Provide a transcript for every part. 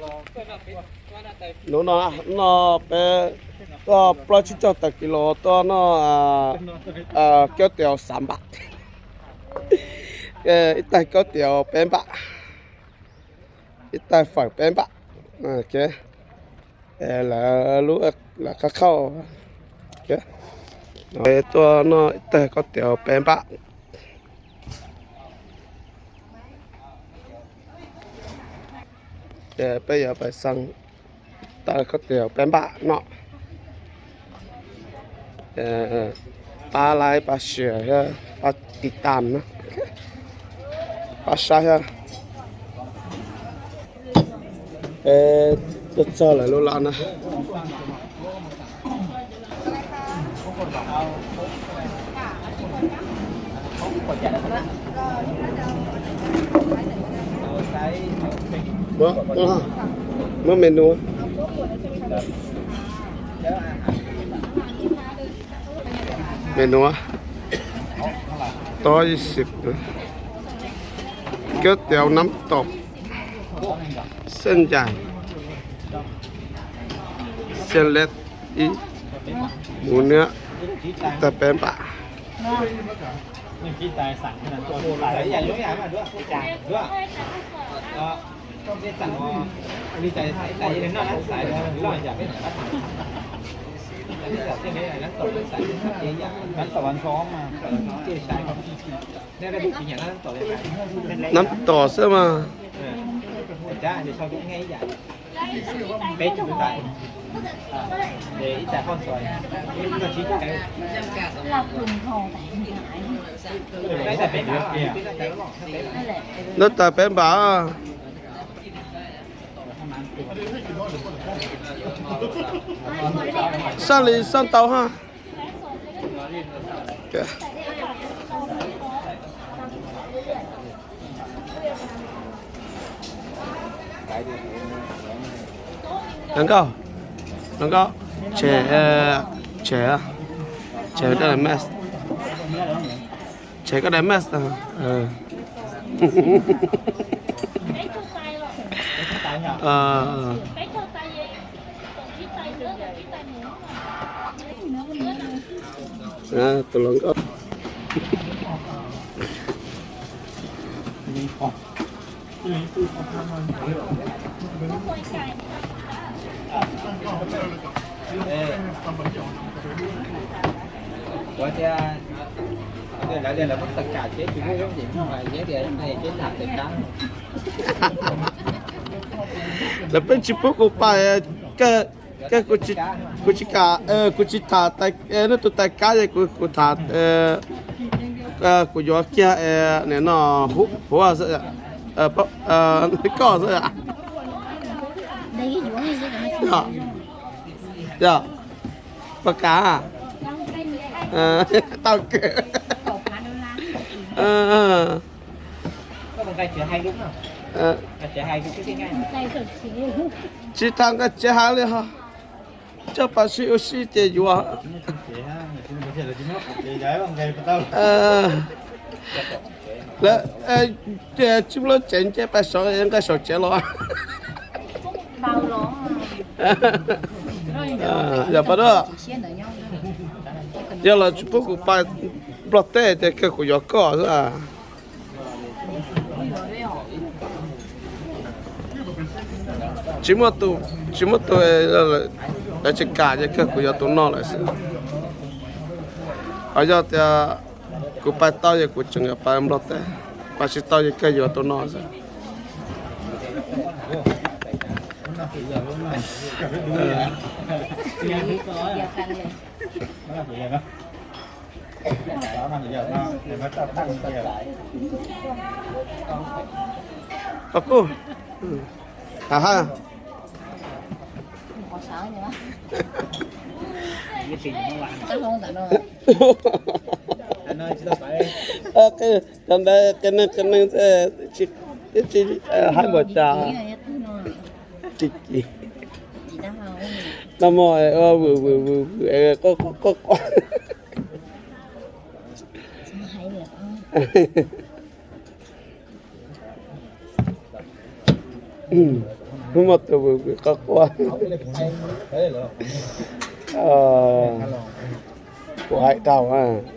Hnub no, no peb tuaj plaub tsib caug tawm kis los tuaj noj kab tiav xav npam, ib tais kab tiav peb npam, ib tais fawm peb npam. Lawv lub, lawv qab khauj. Tuaj noj ib tais kab tiav peb npam. Peb yuav pais xaa tais kab tiav peb npam no. Pab like, pab share, pab tiv tam na, pab saib thiab. Peb tuaj txog lawv lub laj na. Muab menu, menu tau ib xib, kab tiav nab tom, xeeb ncaim, xiab leb ib, mus niab, ib tais peb npam. Nab tom xwb mas. Nab tais peb npam. Saj li saj tau ha. Hluas nkauj, hluas nkauj, tsev, tsev, tsev koj daim mas, tsev koj daim mas. Tus hluas nkauj. Lawv peb tsis pub kuv pais, kawg, kuv tsis kam, kuv tsis tham, nej tus tais kab es kuv tham, kuv yuav kiag nim no huv xwb, koj xwb. Yog, puas kam? Tau kawg. Tsis tham nqe tsev hais li ho, coj pas sib ua si ces yuav. Lawv tias tsis muaj lub tsev nce pas saum nqe saum tsev los. Yog pas dua, yog lawv tsis pub kuv pais Nplog teb ces kawg kuv yuav koj xwb. Tsis muaj tus, tsis muaj tus, lawv tsis kam ces kawg kuv yuav tus no lawm xwb. Ho yog tias kuv pais tau ces kuv tseem yuav pais Nplog teb, pais tsis tau ces kawg yuav tus no xwb. Pab kuj, ha ha. Cov ntawd qias neeg qias neeg, twb tsis haib npaum cas. Tsis, tsis, nag hmo ua vwm vwm vwm vwm quaj quaj quaj. Muaj tus vwm vwm quaj quaj. Kuv hais rau,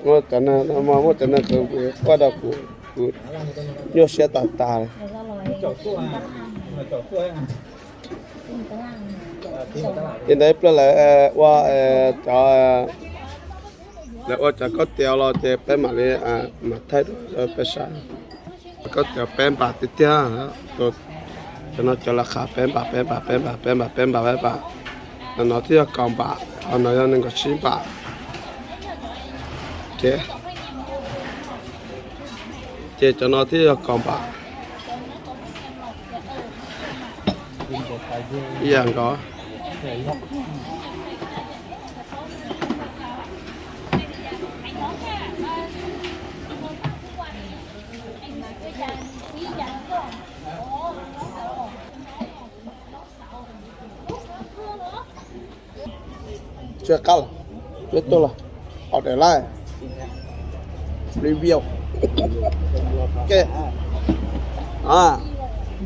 muaj cov neeg, muaj cov neeg vwm vwm quaj rau kuv, kuv nyuaj siab tas tas li. Ces ntawd ib pliag lawv ua cov, lawv ua cov kaub tiav los ces peb mam li, mam thaij rau peb saib. Kaub tiav peb npam tiag tiag. Cov no cov lawv qhas peb npam, peb npam, peb npam, peb npam, peb npam, peb npam. Cov no thiaj yog kaum npam, cov no yog nees nkaum tsib npam. Ces, ces cov no thiaj yog kaum npam. Ib yam nkaus. Tsis qab los, peb tuaj los, order lawm, review.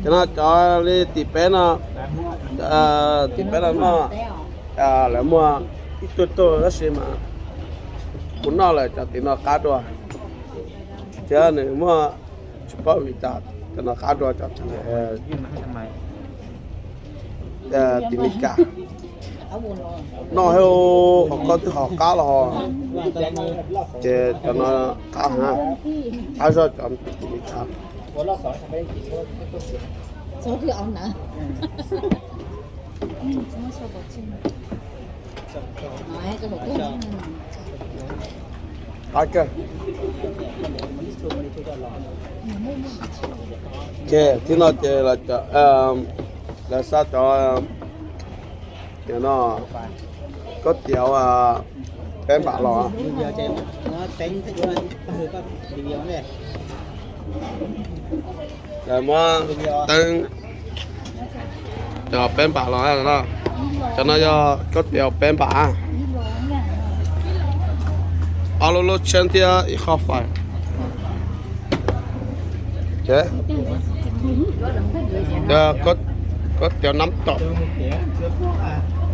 Cov no cov li tim peb no, tim peb no noj, lawv muaj ib tug tug tab sis mas kuv noj lawm cov tim no qab dua, thiab nws muaj, tsis paub vim cas cov no qab dua cov tim, tim Meskas. Noj hauv qhov koj twb hov qab los ho, ces cov no qab, qab zog cov tim Meskas. Ces thib no ces lawv xa cov, no, kaub tiav peb npam los. Lawv muab teeb cov peb npam los no. Cov no yog kaub tiav peb npam. Ob lub lub tsheb thiab ib qho fais. Kaub tiav nab tom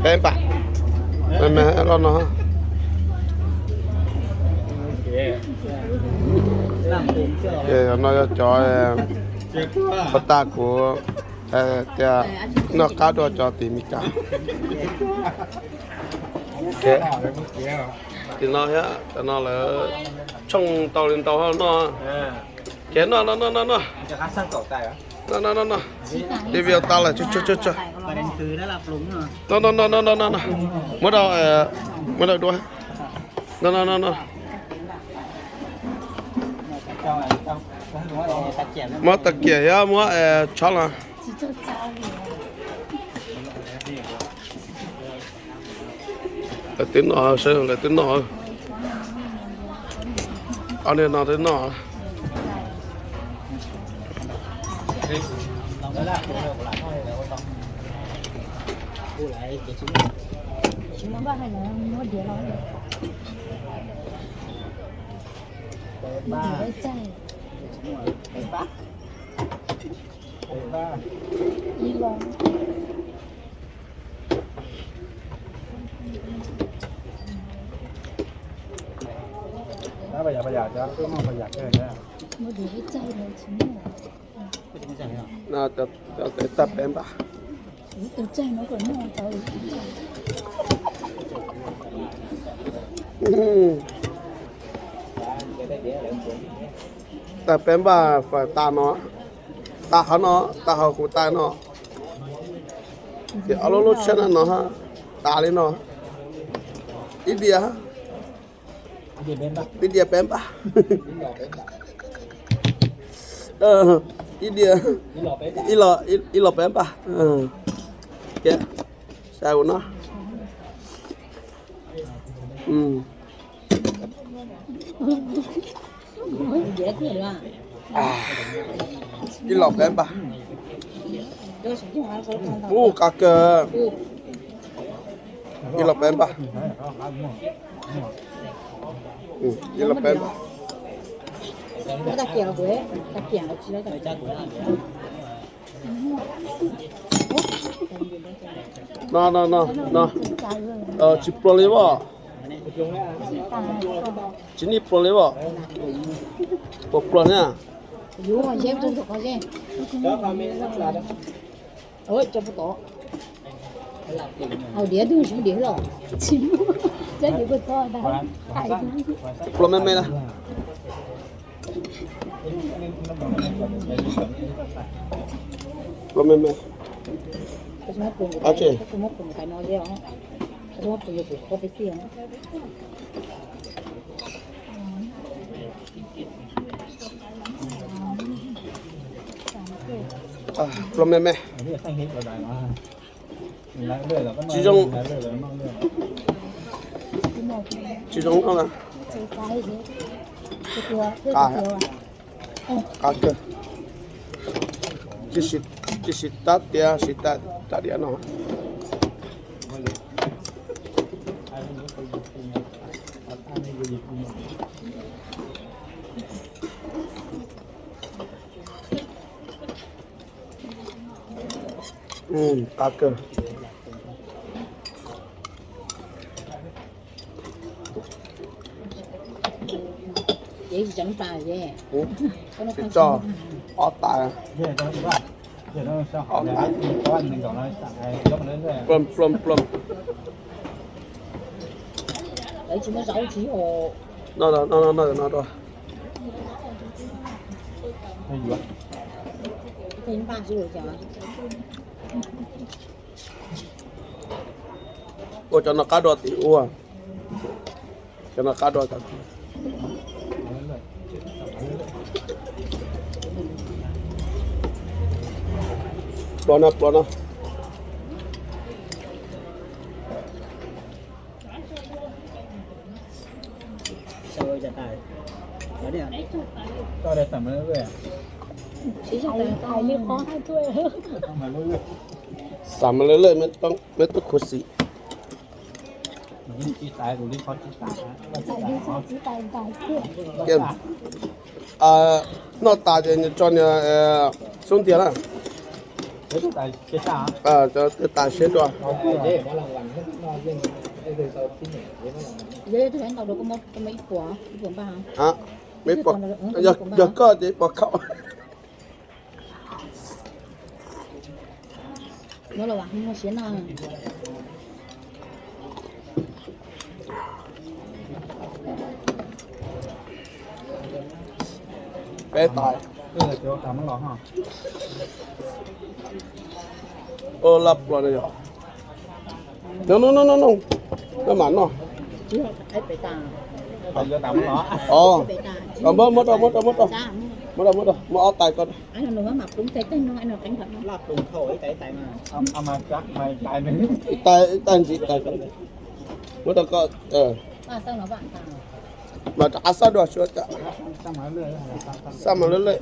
peb npam. Me me los no. No yog cov, puas tas kuv tias noj qab dua cov tim Meskas. Tim no thiab, cov no lawv tshooj tau li ntau noj. Ces noj noj noj noj noj. Noj noj noj noj. Review tau lawm, tsawg tsawg tsawg tsawg. Noj noj noj noj noj noj. Muab rau, muab rau dua. Noj noj noj noj. Muab tau kiam thiab muab tshob los. Lawv twb noj, lawv twb noj. Ob niag no twb noj. Cov tawv tag peb npam. Tag peb npam fais tas no, tas hauv no, tas hauv kuv tas no. Ces ob lub lub tsheb no no, tas li no. Ib diav, ib diav peb npam. Ib diav, ib los peb npam. Ces, saib kuv no. Ib los peb npam. Ub, qab kawg. Ib los peb npam. Ib los peb npam. Ib los peb npam. Ib los peb npam. No, no, no, no. Tsis pluag li as. Tsis nej pluag li as. Puas pluag na? Pluag me me na. Pluag me me. Pluag me me. Tsis zoo, tsis zoo no. Qab kawg. Tsis siv tab tias siv tab diav no. Qab kawg. Tsis tso, ob tais. Pluag pluag pluag. No, no, no, no. Ua cov no qab dua tim ua. Cov no qab dua cov. Pluag no, pluag no. Xav mas lawj lawj, meb tub khuv xim. Noj tas ces nws tso niag xub ntiag na. Cov tas siab dua. Yog koj ces ib puas khaub. Peb tais. Ua laj pluas no yog. No no no no no. Noj mas noj. Muab rau, muab rau, muab rau. Muab rau, muab rau, muab ob tais ko. Ib tais, ib tais ntxiv tais. Muab rau koj. Mas rov qab xaj dua, xaj mas lawj lawj.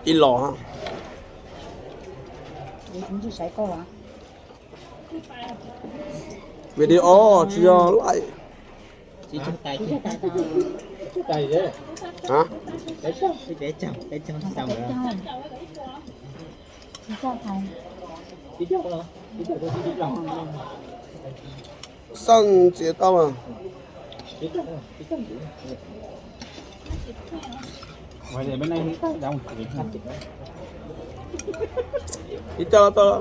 Ib los. Video tsis yog live. Xaj ntxiv tau mas. Ib co tau.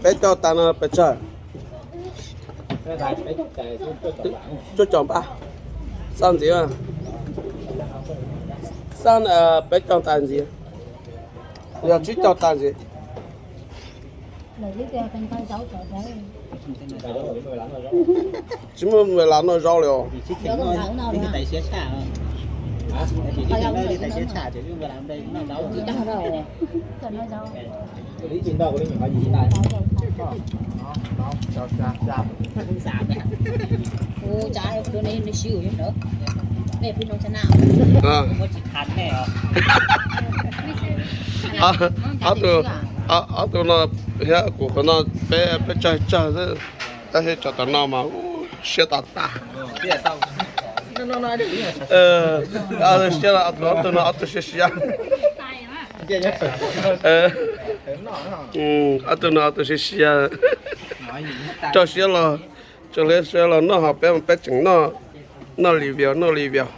Peb co tas no pes tsawg? Cuaj caum pab. Xaj ntxiv. Xaj peb co tas ntxiv. Yog tsib co tas ntxiv. Tsis muaj mus lav noj zaub li os. Ob tug, ob tug no thiab kuv qhov no peb, peb tsawg tsawg xwb, tab sis tso tom no mas siab tas tas. Siab, ob tug no ob tug siab siab. Ob tug no ob tug siab siab. Tso siab los, tso siab los noj, ho peb, peb tseem noj, noj li vias, noj li vias.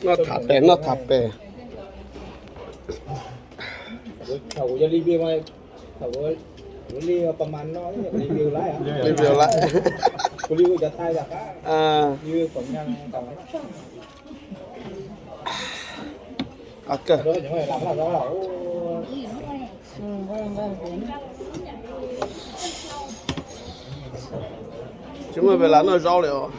Noj tham pem, noj tham pem. Li vias lawm. Tsis muaj peb lam noj zaub li os.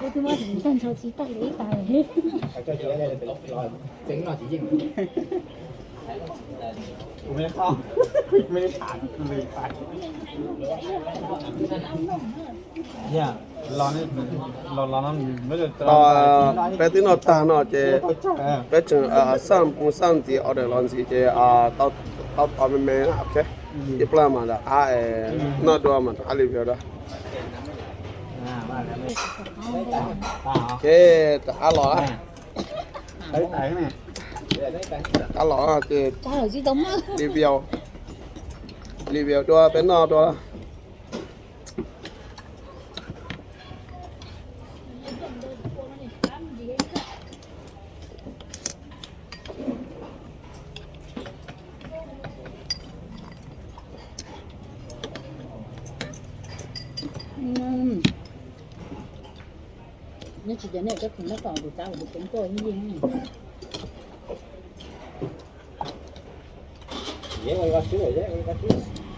Peb twb noj tag no ces peb tseem xaj pus xaj ntxiv order los ntxiv ces tau tos me me, ok. Ib pliag mas rov qab noj dua mas rov qab li vias dua. Ok, rov qab los, rov qab los ces li vias, li vias dua peb noj dua. Nyob tsis cov niam cov txiv nyob tom tus tsab kuv tus ceev tuaj yeej yeej.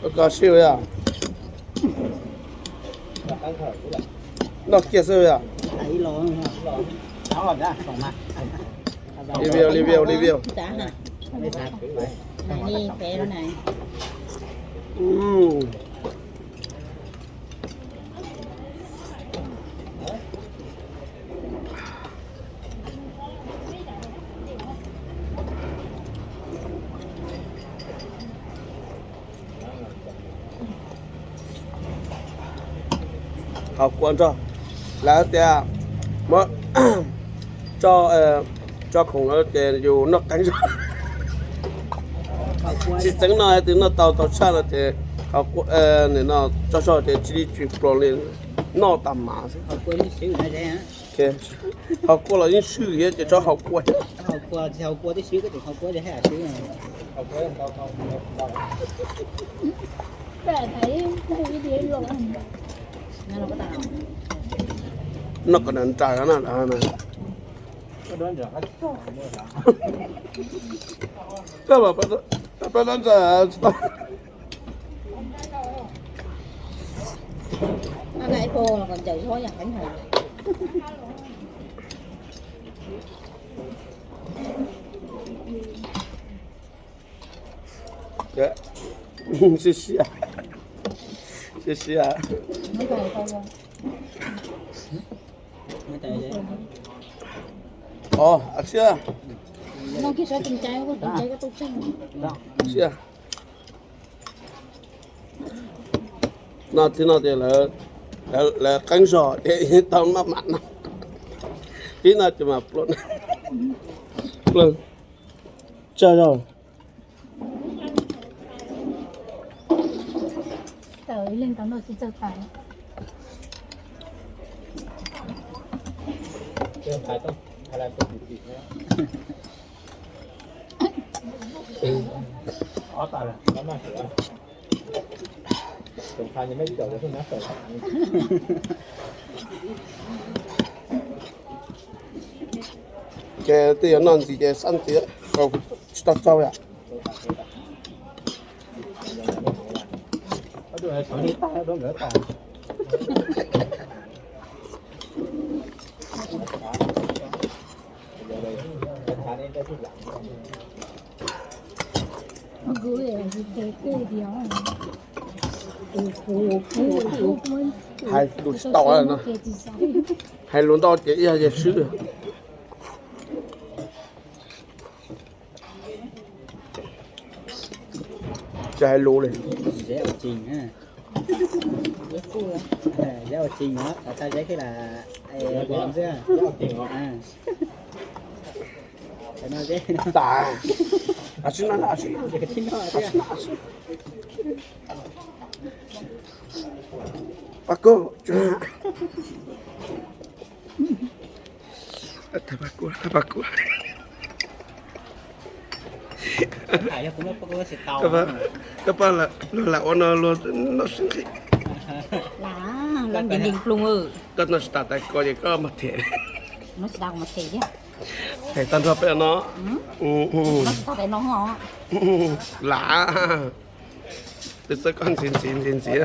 Ua koj sib yom. Noj kiag xwb yom. Li vias, li vias, li vias. Haus kua nrog, lawv tias muab tso, tso khoom ces yus noj qeeb zog. Tsis txeeb no twb noj tau tau tshaj no ces no tso zog ces tsis li tsis pluas li, noj tas mas xwb. Haus kua los yeej swb thiab ces txhob haus kua. Noj kom nrawm nrawm no na. Peb nrawm tsis tau. Siab siab, siab siab. Ov, siab, siab. No tib no ces lawv qeeb zog ces tau maj mam no. Tib no ces mas pluag, pluag tsawg zog. Ces twb yuav noj ntxiv ces xab ntxiv, tsis tau txaus yom. Hais lus tsis tau no, hais lus ntau ces ib yam swb. Tsis hais lus li. Pab koj. Pab koj. Koj pab, luag lam ua no luag noj sib nqhis. Koj noj tsis tas tais ko ces koj mas them. Them tag nrho peb no. Lam. Peb txawb koj ntxiv ntxiv ntxiv ntxiv,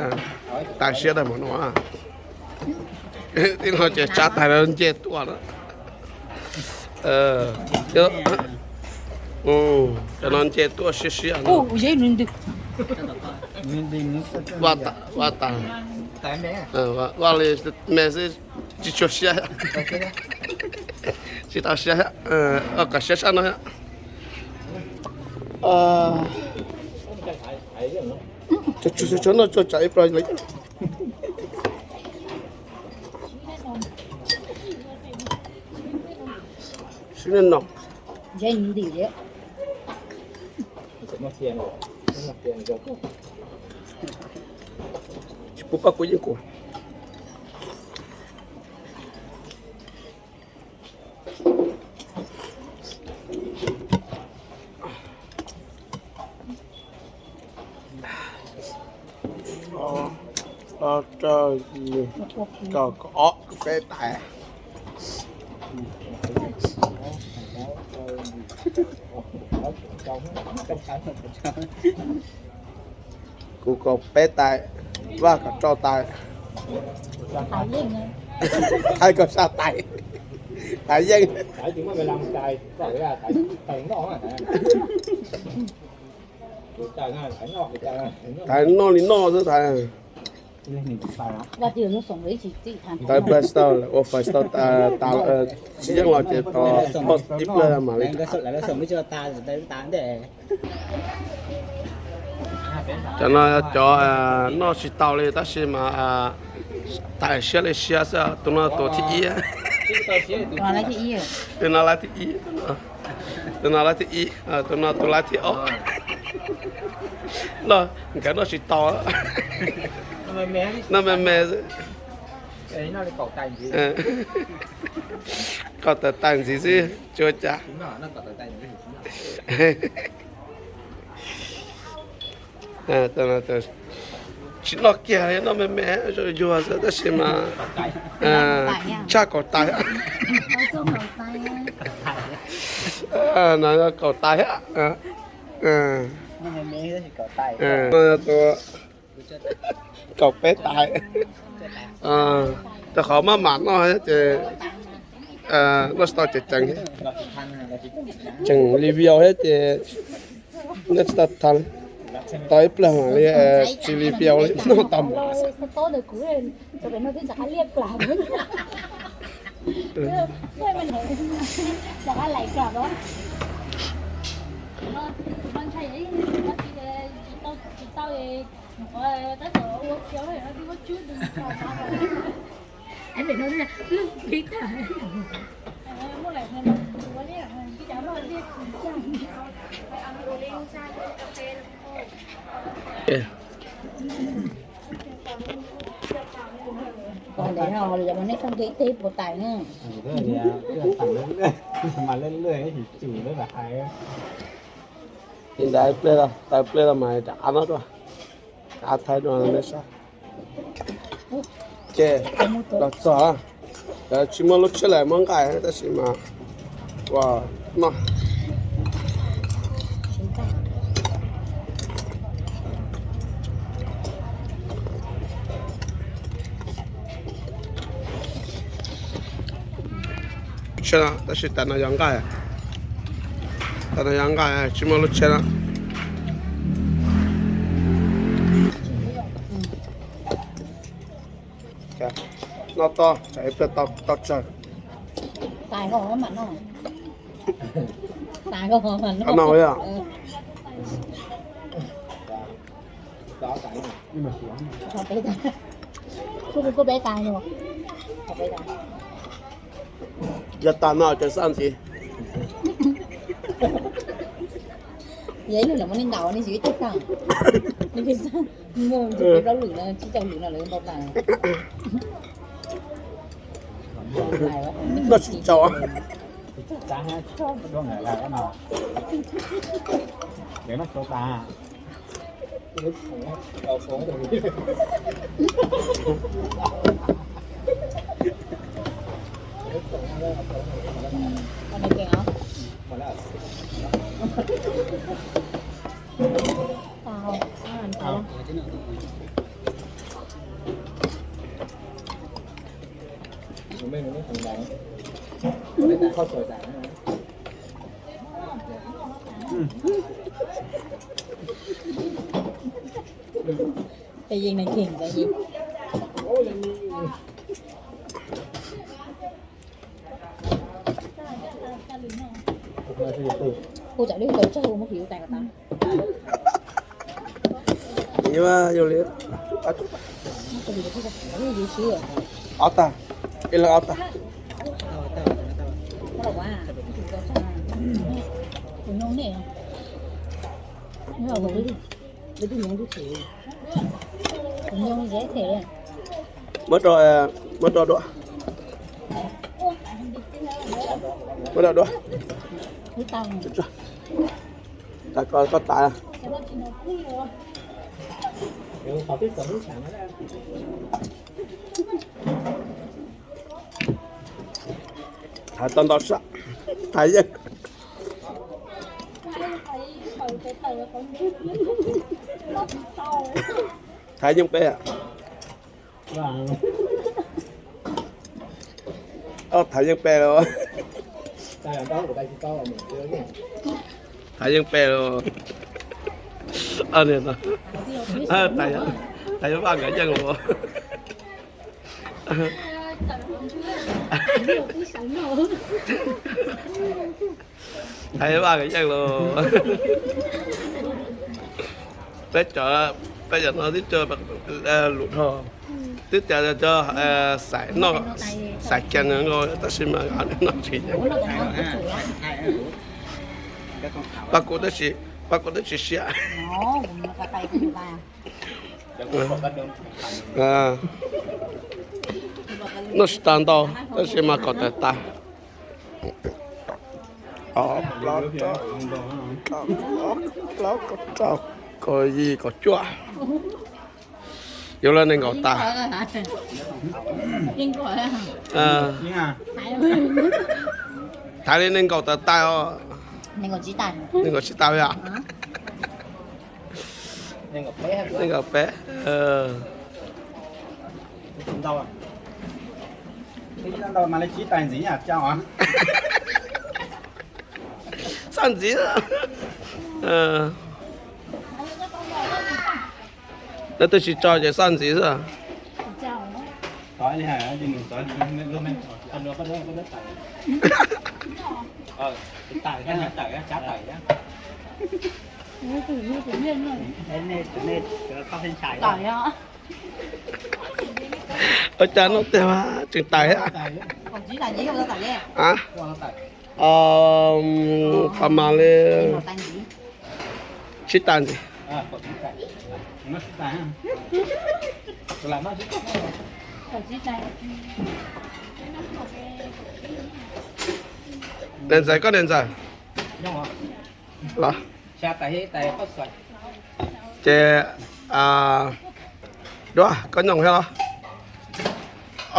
tas siab tag mam no. Tib no ces tsab tais no nce tuaj na. Cov no nce tuaj siab siab. Vaj tas, vaj li me xwb, tsis tshua siab. Tsis tau siab, kom siab sab no. Tsuag tsuag noj tsuag tsam ib plag lawm. Sib noj. Tsis pub pab kuv yeej kuv. Ob, rau, yim, kaum, kaum ob, kaum peb tais. Kuv kaum peb tais, Vaj kaum rau tais. Thaiv kaum xya tais. Thaiv yeej. Thaiv noj li noj xwb thaiv. Tau ib pliag tsis tau, ua fais tau tas, tsis yeej los ces tos ib pliag mam li. Cov no cov noj tsis tau li tab sis mas tais siab li siab xwb, tus no tus thib ib. Tus no laib thib ib, tus no laib thib ib, tus no tus laib thib ob. Noj nkawd noj tsis tau, noj me me xwb. Kaum tawm tais ntxiv xwb tsis ua cas. Tsis noj kiag li, noj me me, yuag xwb tab sis mas tshaj kaum tais. No yog kaum tais thiab. Kaum peb tais. Rau qhov maj mam noj thiab ces noj tsis tau ces tseem, tseem review thiab ces noj tsis tau tag li. Tau ib pliag mam li tsis review li, noj tau mas. Kom ntawm no los nej txoj kev ib teg puas tais na. Ib pliag, tau ib pliag los mas rov qab no dua, rov qab thaij dua nej saib. Ces los txog, tsis muaj lub tsheb lawm, muab nqaij tab sis mas ua noj. Tsheb no tab sis tas no yog nqaij, tas no yog nqaij tsis muaj lub tsheb na. Noj toj tsam ib pliag tau tsawg. Tais koj mam noj. Tais koj mam noj. Noj yom. Yog tas no ces xaj ntxiv. Yog ib lwm lawv muab nej ntaus nej tsis ib tug xaj. Nej tug xaj muaj plaub lwm no tsib caug lwm no lawv ntaus tas. Noj tsis tau. Cov yeej no kheej cov yeej. Hu tsam lub hau tsaug muab kuv yuav tais kom tas. Yog li, ob tag, ib leeg ob tag. Muab rau, muab rau dua. Muab rau dua. Tas koj, koj tas. Thaiv tau ntau sab. Thaiv yeej. Thaiv yeej peb. Thaiv yeej peb los. Thaiv yeej peb los. Thaiv yeej vaj nkawd yeej los. Thaiv vaj nkawd yeej los. Peb cov, peb cov no twb coj lus dhau. Twb tias cov xaiv noj, xaiv kiag nkaus tab sis mas noj tsis yeej. Pab kuv, pab kuv twb tsis siab. Noj tsis tau ntau tab sis mas kaum tawm tas. Ob, plaub, rau, plaub, kaum, rau, kaum yim, kaum cuaj. Yuav luag nees nkaum tas. Thaiv li nees nkaum tawm tas os. Nees nkaum tsib tas yom. Nees nkaum peb. Xaj ntxiv. Lawv twb tsis tso ces xaj ntxiv xwb. Ua cas no tiag mas tseem tais. Qhov mas li tsib tas ntxiv. Niam ntxawm, koj niam ntxawm. Los, ces Duab, koj nyooj thiab los?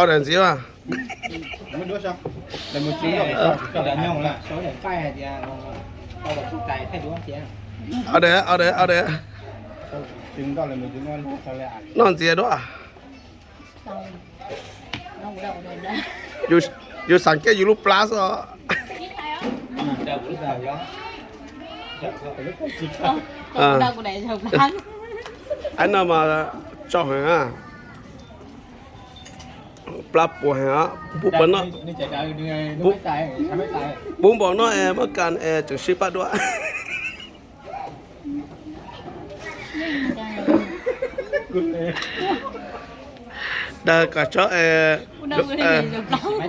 Order ntxiv mas. Order, order, order. Noj ntxiv Duab. Yus xav kiag yus lub plab xwb os. Aib no mas tsaug heev, plab puas heev os. Pub npaum no, pub npaum no es muab kas es tseem sib pab Duab. Dag kom tsob es,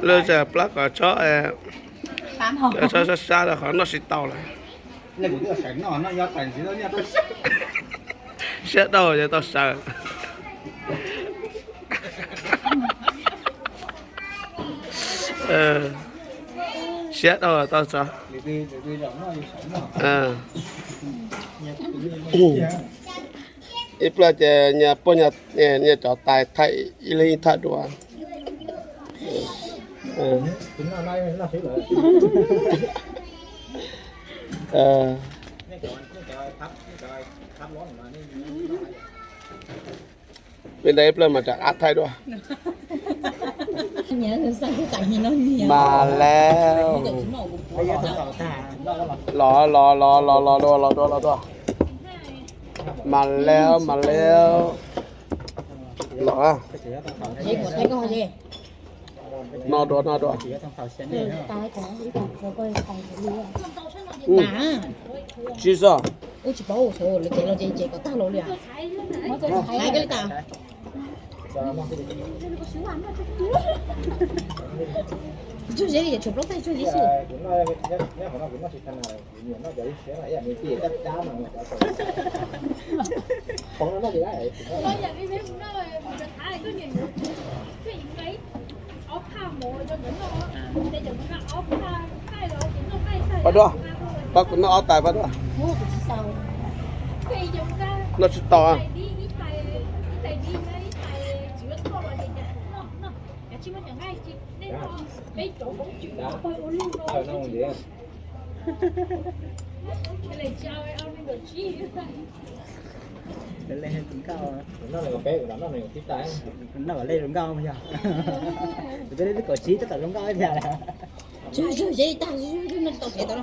lub zam plab kom tsob es, tsob sab sab rau qhov noj tsis tau lawm. Siab dhau yog tau sawv. Siab dhau tau sawv. Ib pliag ces nyias puag nyias cov tais thaij ib leeg ib thaj dua. Peb ntawd ib pliag mas rov qab thaij dua. Mas lawm. Los los los los los dua los dua los dua. Mas lawm mas lawm. Los. No dua no dua. Tsis xwb. Pab dua, pab kuv noj ob tais pab dua. Noj tsis tau. Noj kom lej zoo nkauj yog. Kuv twb kaum tsib tab tom zoo nkauj thiab. Tsis tau, tsis tau, tsis tau.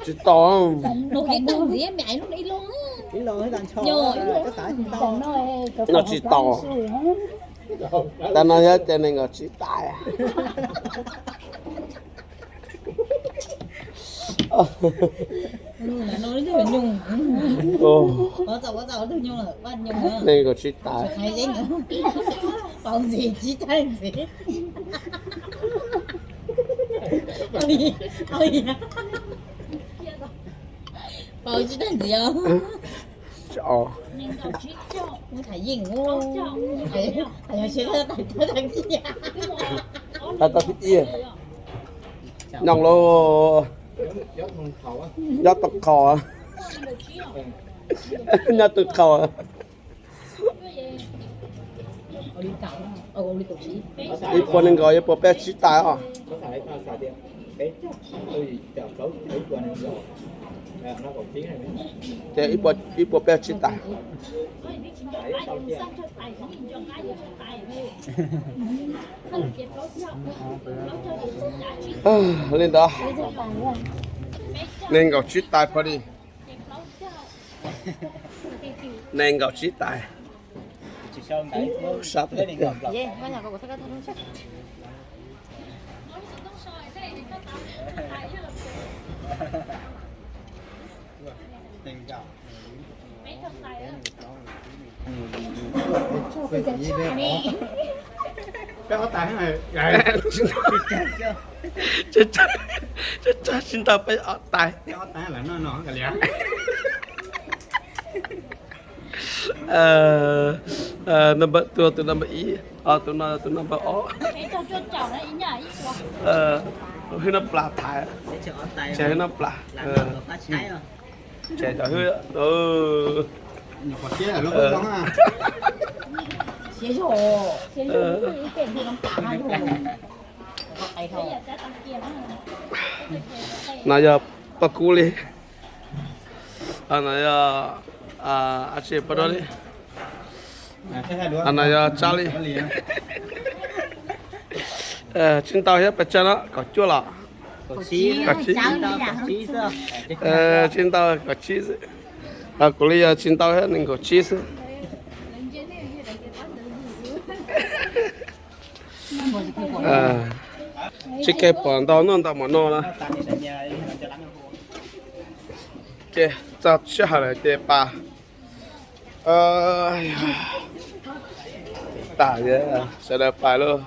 Tsis tau. Ib lo, noj tsis tau. Tag no yog ces nees nkaum tsib tais. Nees nkaum tsib tais. Tais tau thib ib. Nyob lauj, nyob tau qhov, nyob tau qhov. Ib puas nees nkaum, ib puas peb tsib tais os. Ces ib puas peb tsib tais. Li ntawd, nees nkaum tsib tais pov di. Nees nkaum tsib tais. Sab tiag tiag. Peb ob tais. Tsis tau, tsis tau, peb ob tais. Number, tus, tus number ib, tus no tus number ob. Hwj Nab Plas thaiv, tseg Hwj Nab Plas, tseg cov hwj. No yog poj kub li. No yog, tsis poj dua li. No yog Tsab li. Tsis ntau thiab, pes tsawg no, kaum cuaj los? Kaum tsib. Tsis ntau, kaum tsib xwb. Kuv li yog tsis ntau thiab, nees nkaum tsib xwb. Tsis kev pom ntau noj ntau mov no na. Ces txog sij hawm lawm ces pais. Tas, sawv daws pais lauj.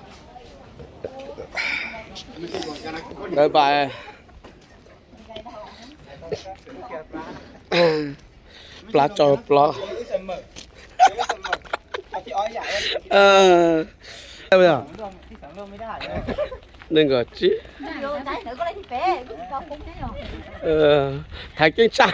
Lawv pais. Plab tso plab. Nees nkaum tsib. Thaiv keeb tshaj.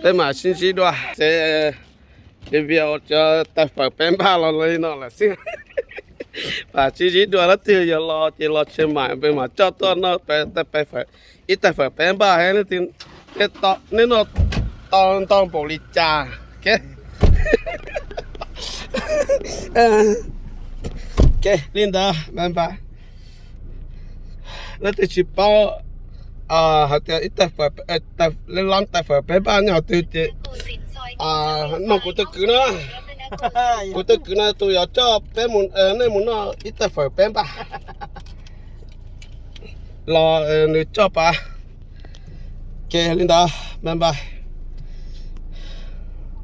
Peb mam sib ntsib dua. Ces vim cov tais fawm peb npaj los li no lawm xwb. Mam sib ntsib dua, leej twg yog los ces los Tsheej Maim peb mam coj tuaj noj ib tais fawm peb npaj. Nej noj tau ntau npaum li cas? Li ntawd, bye bye. Leej twg tsis paub hais tias ib tais fawm, lab tais fawm peb npaj nyob qhov twg ces nug kuv tus kwv na. Kuv tus kwv no tus yuav coj peb, nej mus noj ib tais fawm peb npaj los nws coj pais. Ces li ntawd, bye bye.